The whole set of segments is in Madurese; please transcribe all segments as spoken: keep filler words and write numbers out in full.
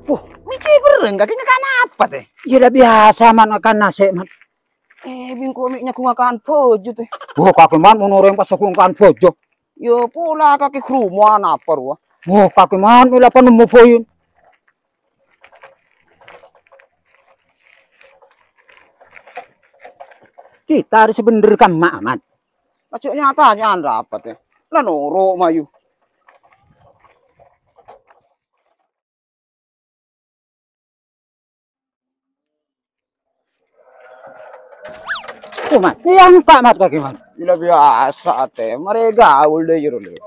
Wah, mè' cè' bhâreng kakè ngakan apa, Tè? Iyâ, la biyasa, Mat, ngakan nasè', Mat. Eh, bi' engko' mè' nyaghung ngakan bhâjâ, Tè. Wah, kakè, Mat, mon orèng pas nyaghung ngakan bhâjâ. Iyâ, pola kakè ghârumowan apa rowa? Wah, kakè, Mat, mè' la panemmo bhâi. Kita harus bener kan, Mat, Mat. Aja nya-tanya'an rapat, ya. La noro', mayu. Tuh, Mat. Iyâ, engko', Mat, kakè, Mat. Iyâ, biyasa, Tè. Marè gaul dâ' iyâ, Rul.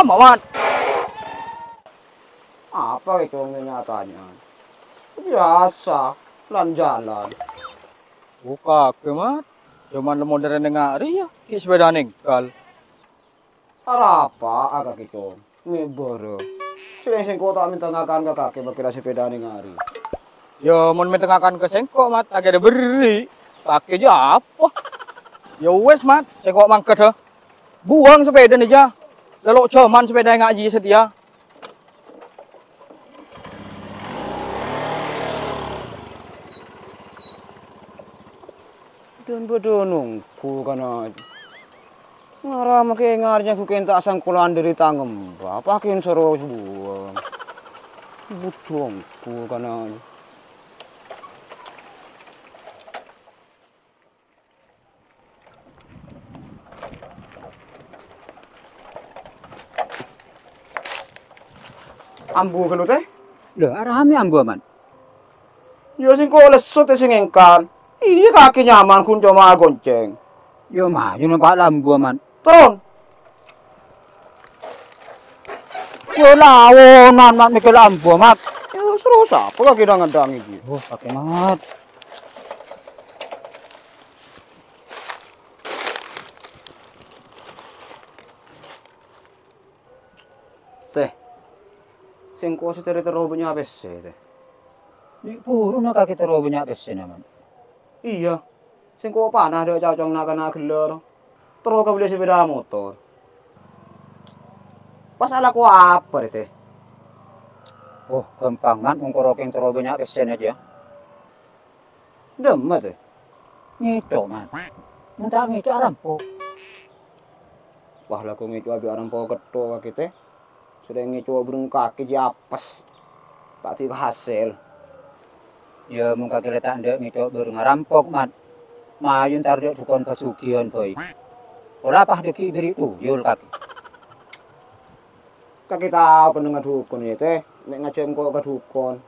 Apa, Mat? Apa itu nya-tanya'an? Biyasa, lan-jalan. Buka ke, Mat. Zaman modern neng ari ya, ki sepeda nengkal. Arapa aga kèto? Mè' bârâ. Sè sèngko' ta' mènta ngakan ka kakè pakèra sepedana neng ari. Ya, mon mènta ngakan ka sèngko', Mat, ta' kèra berri'. Kakè jâ apa? Ya wes, Mat, sèngko' mangkat, ha. Buwâng sepedana jâ. Lalo' jhâman sepeda nga' jiyâ satèya. Dân bâdâ nongghu kana. Ngara makè ngarnya ghukèn ta' sangkolan dâri tang emba, pakèn soro buwâng. Bâdâ nongghu kana. Ambu ghâllu, Tè? Lho, arapa mè' ambu, Mat? Ya, sèngko' lesso, Tè, sè ngèngkan. Iyâ, kakè nyaman ghun coma agoncèng. Ya, mayu nèng pa' la ambu, Mat. Toron. Ya, laonan, Mat, mèkkèr ambu, Mat. Ya, terros apa kakè dang-endang iki? Oh, kakè, Mat. Tè, sèngko' sè terro-terro bânnya' pèssè, Tè. Mè' buruna kakè terro bânnya' pèssèna, Mat? Iyâ, sèngko' panah dâ' cacong na'-kana' ghellâ', terro kabellè sepeda motor. Pas alako apa rè, Tè? Oh, ghâmpang, Mat, mon koro kèng terro bânnya' pèssèna jâ. Dâmma, Tè? Ngèco', Mat. Mon ta' ngèco', arampok. Wah, la ko ngèco' abi' arampok ketto kakè, Tè. Sè ngèco' bhâreng kakè jiyâ apes. Ta' dhika hasèl. Ya, mon kakè la ta' endâ' ngèco' bhâreng arampok, Mat. Mayu entar dâ' dhukon pasugiyan bhâi. Pola pas dhâggi' bherri' tuyul kakè. Kakè tao kennengnga dhukon, yâ, Tè. Mè' ngajhâk engko' ka dhukon.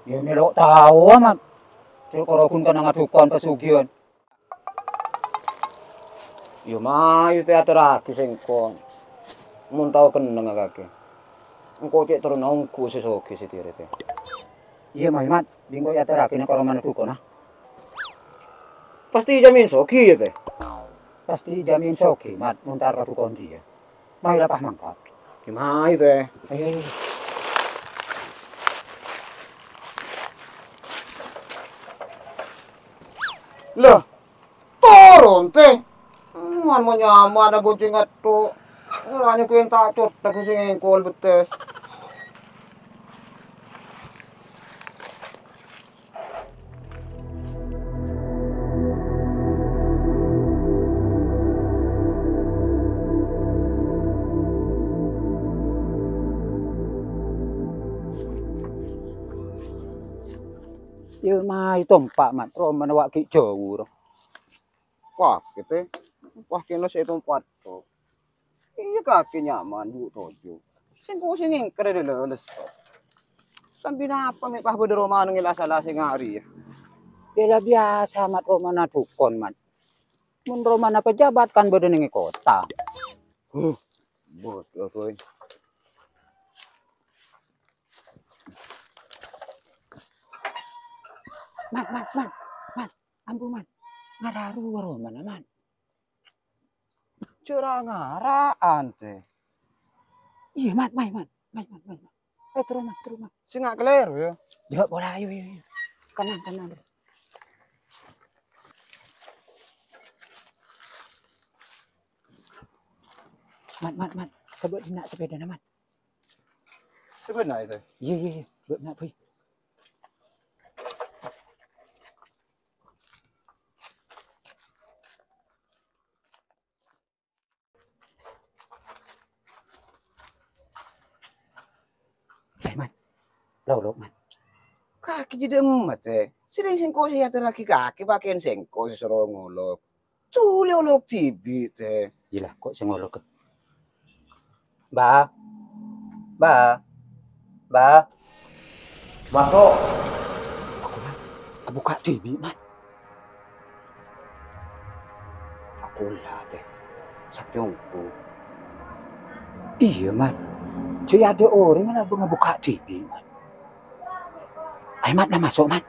Ya, mèlo' tao, Mat. Cè' koro ghun kennengnga dhukon pasugiyan. Ya, mayu, Tè, atorraghi sèngko'. Mon tao kennengnga kakè. Engko' cè' terro nongghu sè soghi sè dhiri, Tè. Iyâ, mayu, Mat. Bi' engko' èatorraghi neng koro mana dhukonna. Pastè èjhâmin soghi, yâ, Tè? Pastè èjhâmin soghi, Mat, mon entar ka dhukon dhiyâ. Mayu la pas mangkat. Yâ, mayu, Tè. Ayo, ayo, ayo. Lah, toron, Tè. Man, man nyaman agoncèng ngatto. Orangnya kèng ta' cotthak sè ngèngkol bettès. Yâ, mayu tompa', Mat. Romana wa' ghi' jhâu, ro. Wah, kètè. Wah, kèno sè tompa' to. Iyâ, kakè nyaman, ju' toju'. Sèngko' sè ngèngkèr è dâlem lesso. Sambi napa mè' pas bâdâ romana ngèla sala sè nga' rèya? Yâ la biyasa, Mat, romana dhukon, Mat. Mon romana pejabat kan bâdâ neng è kottha. Huh, bâdâ, boy. Mat, Mat, Mat, Mat. Ambu, Mat. Ngara rowa romana, Mat. Jhâ' ra-ngara'an, Tè. Iyâ, Mat, mayu, Mat. Mayu, Mat, mayu, Mat. Ayo, terro, Mat, terro, Mat. Sè nga' kalèro, yâ. Jhâ' pola, ayo, ayo, ayo. Tenang, tenang, terro. Mat, Mat, Mat. Sabâ' dinna' sapèdana, Mat. Sabâ' na' itu? Iyâ, iyâ, iyâ. Bâ'na, Boy. Eh, Mat. Lolok, Mat. Kakè jâdâ emmet, eh. Sèrèng sèngko' sè atorraghi kakè pakèyan sèngko' sè soro ngolok. Colè olok dhibi', tè. Iyâ la, ko' sè ngolok. Ba. Ba. Ba. Maso'. Aku, Mat. Abukka' dhibi', Mat. Aku la, tè. Satèya ongghu. Iyâ, Mat. Jâ' adâ' orèng la abukka' dhibi', Mat. Ayo, Mat, la maso', Mat.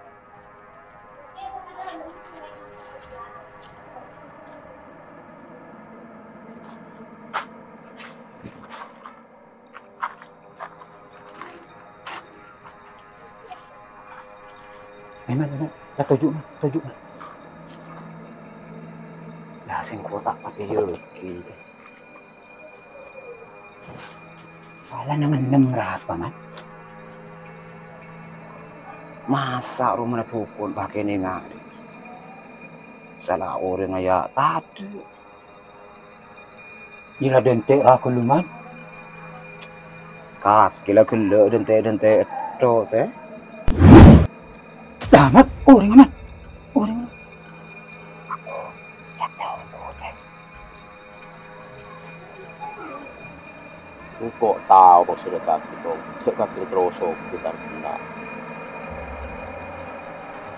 Ayo, Mat, Mat. La toju', Mat, toju', Mat. La sèngko' ta' patè yakin, tè. Wala nem-ennem rapa, Mat? Masa' romana dhukun pakè nèngalè? Sala orèng aya' tadâ'. Iyâ la dântè' ra ghâllu, Mat. Kakè la ghellâ' dântè'-dântè' ètto, tè. Dah, Mat, orèng, Mat. Orèng. Aku, satèya aku, tè. Engko' tao maksodda kakè, Cong. Jhâ' kakè terro sogi tar kennèng.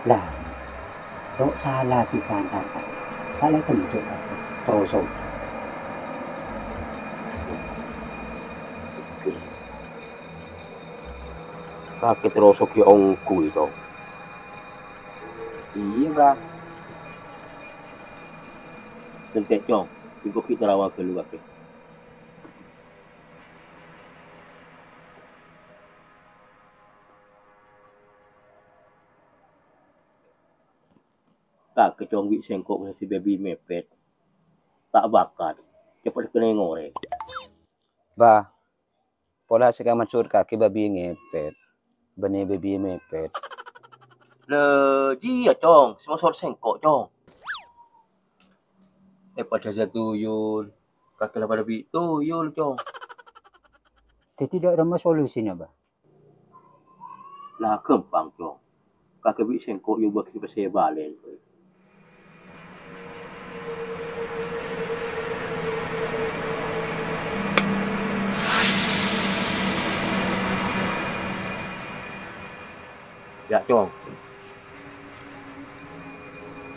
Lah, kok sala dibantah, Pak? Kala kenjuk kakè terro sogi. Kakè terro sogi ongghu, Cong. Iyâ, Bah. Dântè', Cong. Engko' ghi' tarawa ghâllu kakè. Kakè, Cong, bi' sèngko' mènta sè babi mèpèt. Ta' bakat. Cepet kennèng orèng. Bah, pola sè èmaksod kakè babi ngepet. Bânnè babi mèpèt. Lè, jiyâ, Cong. Sè maksod sèngko', Cong. Eh, padâ jâ tuyul. Kakè la padâ bi' tuyul, Cong. Dhâddhi, dâ' remma solusina, Bah? La, ghâmpang, Cong. Kakè bi' sèngko' èobâ ka pèssè bâlâi. Yâ, Cong.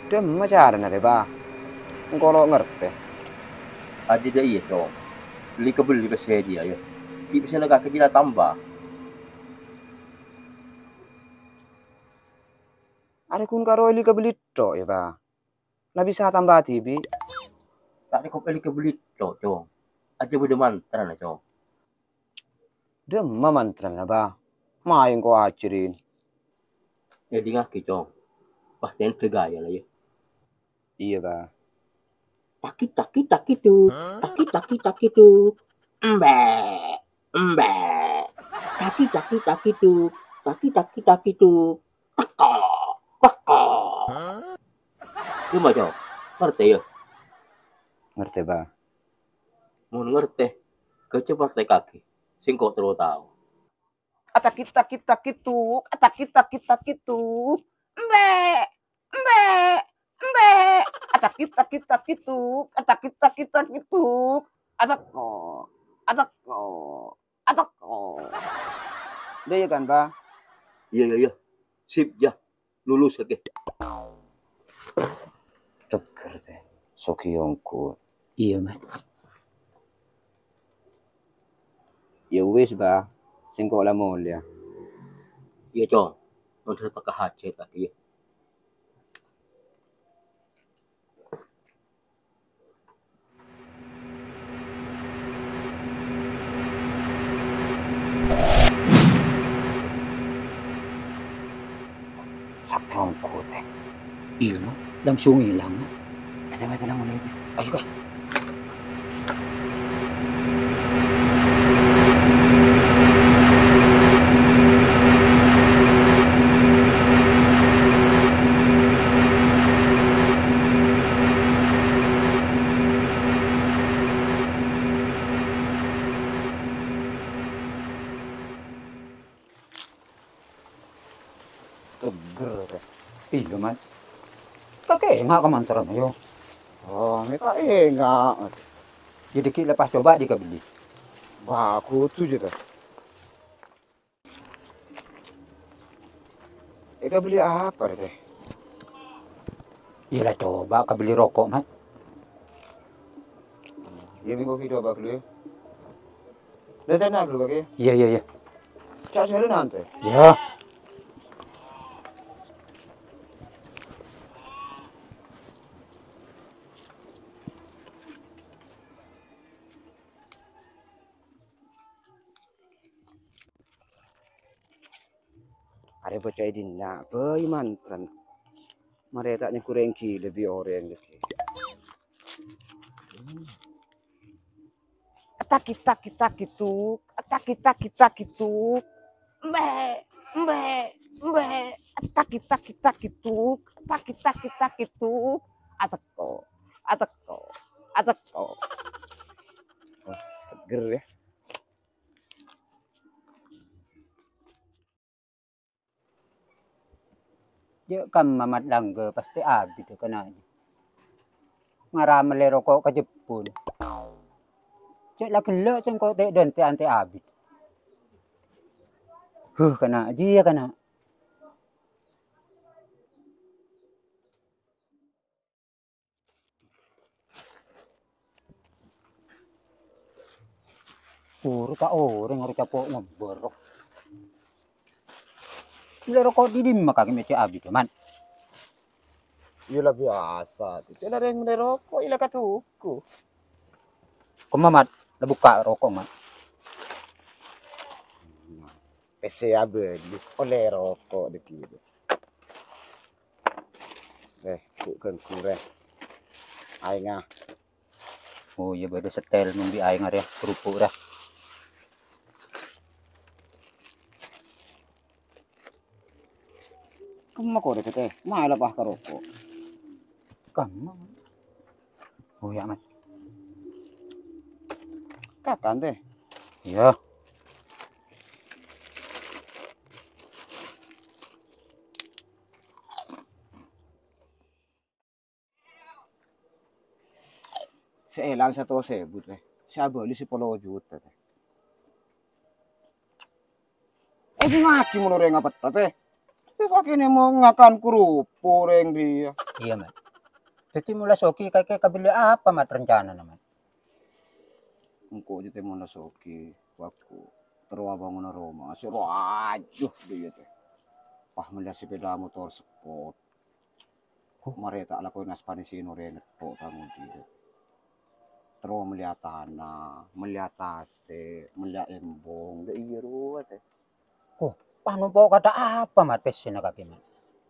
Dâmma carana rè, Bah? Engko' lo' ngartè. Adhi dâ' iyâ, Cong. Li-kabelli pèssè jiyâ, yâ. Ghi' pèssèna kakè jiyâ la tamba. Arè ghun karo li-kabelli tok, yâ, Bah? La bisa tamba dhibi'. Ta' cokop èli-kabelli tok, Cong. Ajâ bâdâ mantrana, Cong. Dâmma mantrana, Bah? Mayu engko' ajhârin. Èdingngaghi, Cong. Pas tèndhâ ghâjâ la, yâ. Iyâ, Bah. Taki, taki, taki, duk. Taki, taki, taki, duk. Embè', embè'. Taki, taki, taki, duk. Taki, taki, taki, duk. Teko, teko. Ghi' maca? Ngartè, yâ? Ngartè, Bah. Mon ngartè, ghâjâ praktekkaghi. Sèngko' terro tao. Atakit-takit-takit tuk, atakit-takit-takit tuk. Embè', embè', embè'. Atakit-takit-takit tuk, atakit-takit-takit tuk. Ateko, ateko. Atak. Oh. Bâ, yâ kan, Bah? Iyâ, iyâ, iyâ. Sip, yâ. Lulus, oke. Tegghâr, tè. Sogi ongghu. Iyâ, Mat. Yâ wis, Bah. Sèngko' la molèya. Iyâ, Cong. Mon sè teka hajat lagi, yâ. Sap tongko, tè. Iyâ, Mat. Langsung ilang, Mat. Ayo, ayo, ayo, ayo. Ayo, Kak. Iyâ, Mat. Kakè enga' ka mantrana, yo. Oh, mè' ta' enga'. Jadi ki' lepas coba dikabelli. Wah, kudu jâ, ta. Èkabelli apa, rè, Tè? Iyâ la coba kabelli roko', Mat. Iyâ, mèngko ki' coba ghâllu, yâ. Dâteng ghâllu, Pak, yâ. Iyâ, iyâ, iyâ. Ca' sèrè nanti. Iyâ. Arè bâca è dinna', bhâi mantrana. Marè ta' nyegghu rèng ghilâ bi' orèng dhâggi'. Taki, taki, taki, tuk. Taki, taki, taki, tuk. Mbè', mbè', mbè'. Taki, taki, taki, tuk. Taki, taki, taki, tuk. Ateko, ateko, ateko. Wah, seger, yâ. Jâ' kamma, Mat, langghâ pastè abit, kana'. Mara mellè roko' ka Jeppun. Jâ' la ghellâ' sèngko' tè'-dântè'an tè' abit. Huh, kana' jiyâ, kana'. Buru ta' orèng arè capo' ngobbhâr. Mellè roko' dhi' dimma kakè mè' cè' abit, Man? Iyâ la biyasa, cè' la rèng mellè roko', iyâ la katuku. Kemma, Mat, la bukka' roko', Mat. Pèssè abâli, ollè roko' dhâggi'. Eh, bu' ganggu rè. Aènga. Oh iyâ, bâdâ setel mon bi' aènga rè, kerupuk rè. Kemma korè, Tè? Maèla pas ka roko'. Kemma. Oh iyâ, Mas. Kakan, Tè? Iyâ. Sè èlang saratos èbu, Tè. Sè abâli sapolo juta, Tè. Eh, èdingngaghi mon orèng apètta, Tè. Èpakènè mon ngakan kerupuk orèng rèya. Iyâ, Mat. Dhâddhi mon la soghi kakè kabelli apa, Mat, rencanana, Mat? Engko' jâ, Tè, mon la soghi, bâko terro abângona roma sè rowa ajuh dhiyâ, Tè. Pas mellè sepeda motor sport. Huh, marè ta' alako nas panèsèn orèng ngetto' ta' ngodhi, Tè. Terro mellèya tana, mellèya tasè', mellèya embong, dhâ' iyâ rowa, Tè. Huh, pas nompo' kadhâ' apa, Mat, pèssèna kakè, Mat?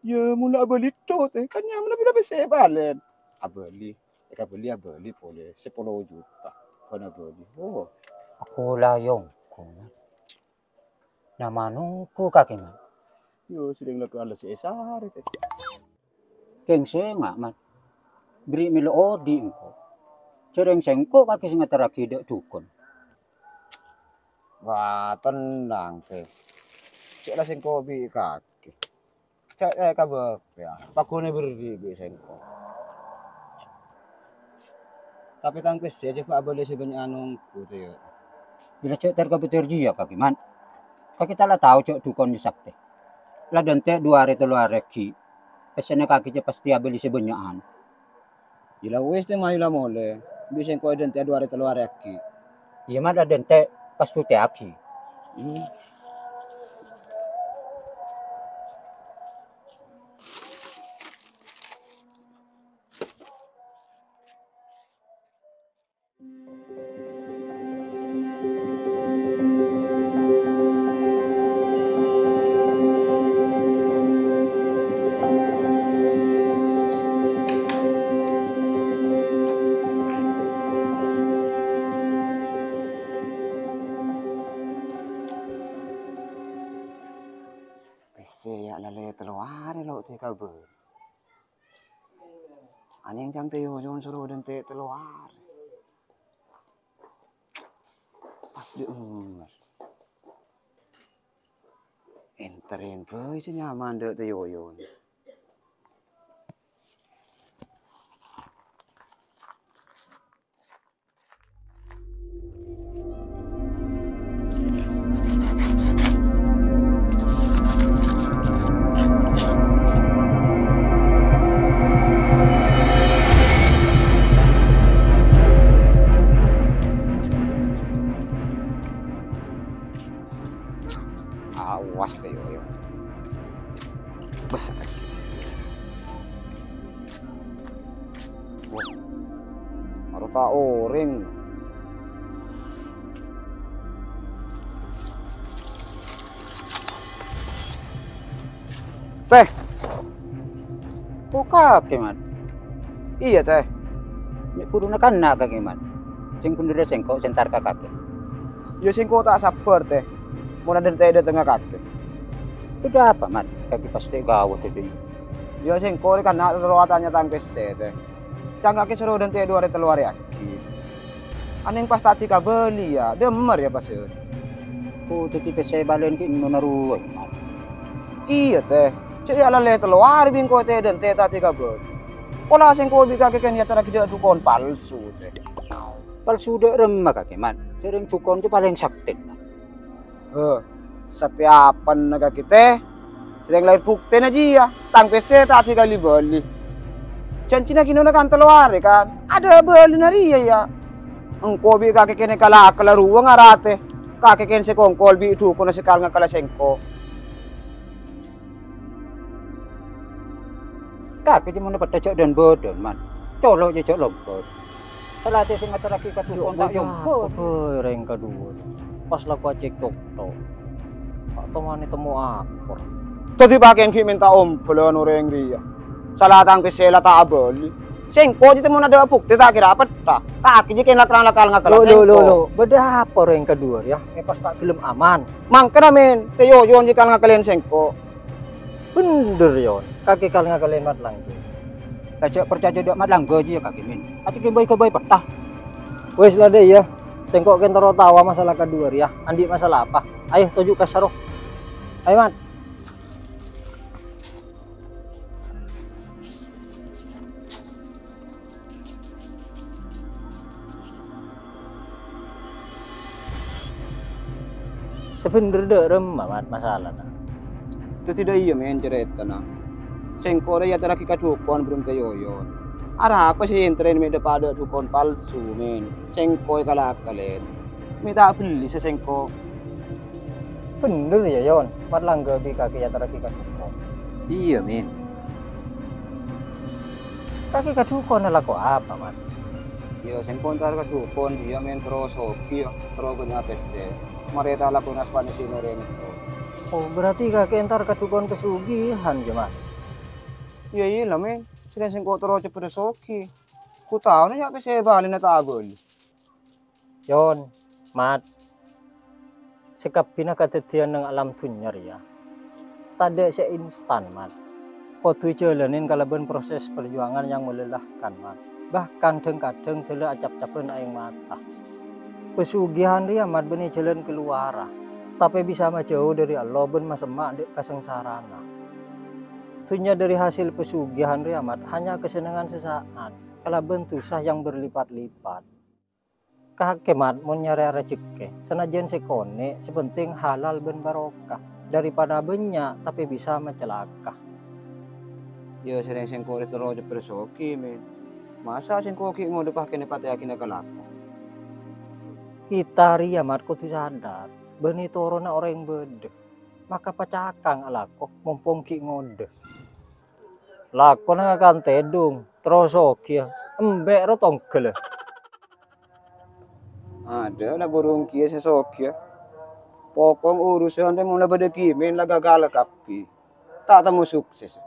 Yâ, mon la abâli tho, Tè, kan nyamanna bilâ pèssè èbâlân. Abâli, èkabâli abâli polè sapolo juta. Bân abâli. Oh. Aku la yongko, Mat. Nyamana onggu kakè, Mat. Yâ, sèrèng la kala sè èsarè, Tè. Kèng sènga', Mat. Bâri' mèlo odi' engko'. Jhâreng sèngko' kakè sè ngaterraghi dhâ' dhukon. Wah, tennang, Tè. Cè' la sèngko' bi' kakè. Cè', eh, ka bâpè, yâ. Paghunè bâri' bi' sèngko'. Tapè tang pèssè jhâ' abâli sè bânnya'an onggu, Tè, yâ. Bilâ cè' ter-kabitèr jiyâ, kakè, Mat. Kakè ta' la tao jhâ' dhukon jiyâ saktè. La dântè' du arè tello arè aghi'. Pèssèna kakè jhâ' pastè abâli sè bânnya'an. Yâ la wis, Tè, mayu la molè. Bi' sèngko' èdântè' du arè tello arè aghi'. Iyâ, Mat, la dântè' pas putèyaghi. Hmm. Pèssè yâ la lè tello arè lo' tè kabâr. Anèng ca'na tè yoyon soro dântè' tello arè. Pas dâ' emmer. Èntarèn bhâi sè nyaman dâ' tè yoyon. Wah, harus ta' orèng. Tè. Kok kakè, Mat? Iyâ, Tè. Mè' buruna kanna' kakè, Mat. Sè bhendherrâ sèngko' sè entar ka kakè. Iyâ, sèngko' ta' sabbhâr, Tè. Mon adântè' dâtengnga kakè. Bâdâ apa, Mat? Kakè pastè ghâbây, Tè. Iyâ, sèngko' rè kanna' terro atanya tang pèssè, Tè. Ca'na kakè soro dântè' du arè tello arè aghi'. Anèng pas ta' èkabâli, yâ. Dâmmar, yâ, pas. Oh, dhâddhi pèssè bâlina ghi' nona rowa, Mat? Iyâ, Tè. Cè' yâ la tello arè bi' engko' èdântè' ta' èkabâli. Pola sèngko' bi' kakè kèng èyaterraghi dâ' dhukon palsu, Tè. Palsu dâ' remma kakè, Mat? Sè rèng dhukon jiyâ palèng saktè, Mat. Heh, saktè apana kakè, Tè? Sè rèng lahèr buktèna jiyâ, tang pèssè ta' èkabâli. Jhânjhina ghi' nona kan tello arè, kan? Adâ' bâlina rèya, yâ. Engko' bi' kakè kèng èkala-kala rowa ngaratè. Kakè kèng sè kongkol bi' dhukonna sè kal-ngakala sèngko'. Kakè jiyâ mon pètta jhâ' dân-bâdân, Mat. Colo' jiyâ jhâ' lompot. Salatè sè ngaterraghi ka dhukon ta' èompor. Apa bhâi rèng kaduwâ, pas lako acèk cokto. Ta' tomanè temmo akor. Dhâddhi pakèyan ghi' mènta ombâlân orèng rèya. Sala tang pèssè la ta' abâli. Sèngko' jiyâ mon adâ' buktè ta' kèra pètta. Kakè jiyâ kèng la terrang la kal-ngakala sèngko'. Lo, lo, lo, lo. Bâdâ apa rèng kaduwâ rèya? Mè' pas ta' ghellem aman. Mangkana, Min, Tè Yoyon jiyâ kal-ngakalèn sèngko'. Bhendher, Yon. Kakè kal-ngakalèn Mat Langgâ. La jhâ' parcajâ dâ' Mat Langgâ jiyâ kakè, Min. Atè ghâbây-ghâbây pètta. Wes, la dâ' iyâ. Sèngko' kèng terro taowa masalah kaduwâ rèya. Andi' masalah apa? Ayo, toju' ka saro. Ayo, Mat. Sabhendherra dâ' remma, Mat, masalana? Dhâddhi dâ' iyâ, Min, carètana. Sèngko' rèya èyaterraghi ka dhukon bâreng Tè Yoyon. Arapa sè èntarè mè' dâpa' dâ' dhukon palsu, Min? Sèngko' èkala-kalèn. Mè' ta' bellisa sèngko'. Bhendher, yâ, Yon, Mat Langgâ bi' kakè èyaterraghi ka dhukon. Iyâ, Min. Kakè ka dhukon alako apa, Mat? Iyâ, sèngko' èntar ka dhukon, iyâ, Min, terro soghi, yâ, terro bânnya' pèssè. Marè ta' alako naspa'na sè orèng èto. Oh, berarti kakè èntar ka dhukon pesugihan, yâ, Mat? Iyâ, iyâ la, Min. Sèrèng sèngko' terro ceppet soghi. Ku taona yâ pèssè bâlina ta' abâli. Yon, Mat. Sakabbhiyânna kadhâddhiyân neng alam dhunnya rèya tadâ' sè instan, Mat. Kodhu èjhâlanè kalabân proses perjuangan yang melelahkan, Mat. Bahkan dhâng-kadhâng dâlâ acap-capan aèng mata. Pesugihan rèya, Mat, bânnè jhâlân kalowarra, tapè bisa majâu dâri Allah bân masemma' dâ' kasangsarana. Dhunnya dâri hasil pesugihan rèya, Mat, hanya kasennengngan sasa'at kalabân dhusa yang berlipat-lipat. Kakè, Mat, mon nyarè rajhekkè, sanajjân sè konè', sè penting halal bân barokah, daripada bânnya' tapè bisa macalaka. Yâ, sèrèng sèngko' rè terro ceppet soghi, Min. Masa' sèngko' ghi' ngodâ pakènè patèyaghina kalako? Kita rèya, Mat, kodhu sadar, bânnè toronna orèng bâdâ, maka pacakang alako, mompong ghi' ngodâ. Lakona ngakan tèdung, terro soghi, embi' ro tongghâl. Adâ' la burung kèya sè soghi. Pokok urusan rè mon la bâdâ ghi' Min la gagal kabbhi. Ta' temmo sukses.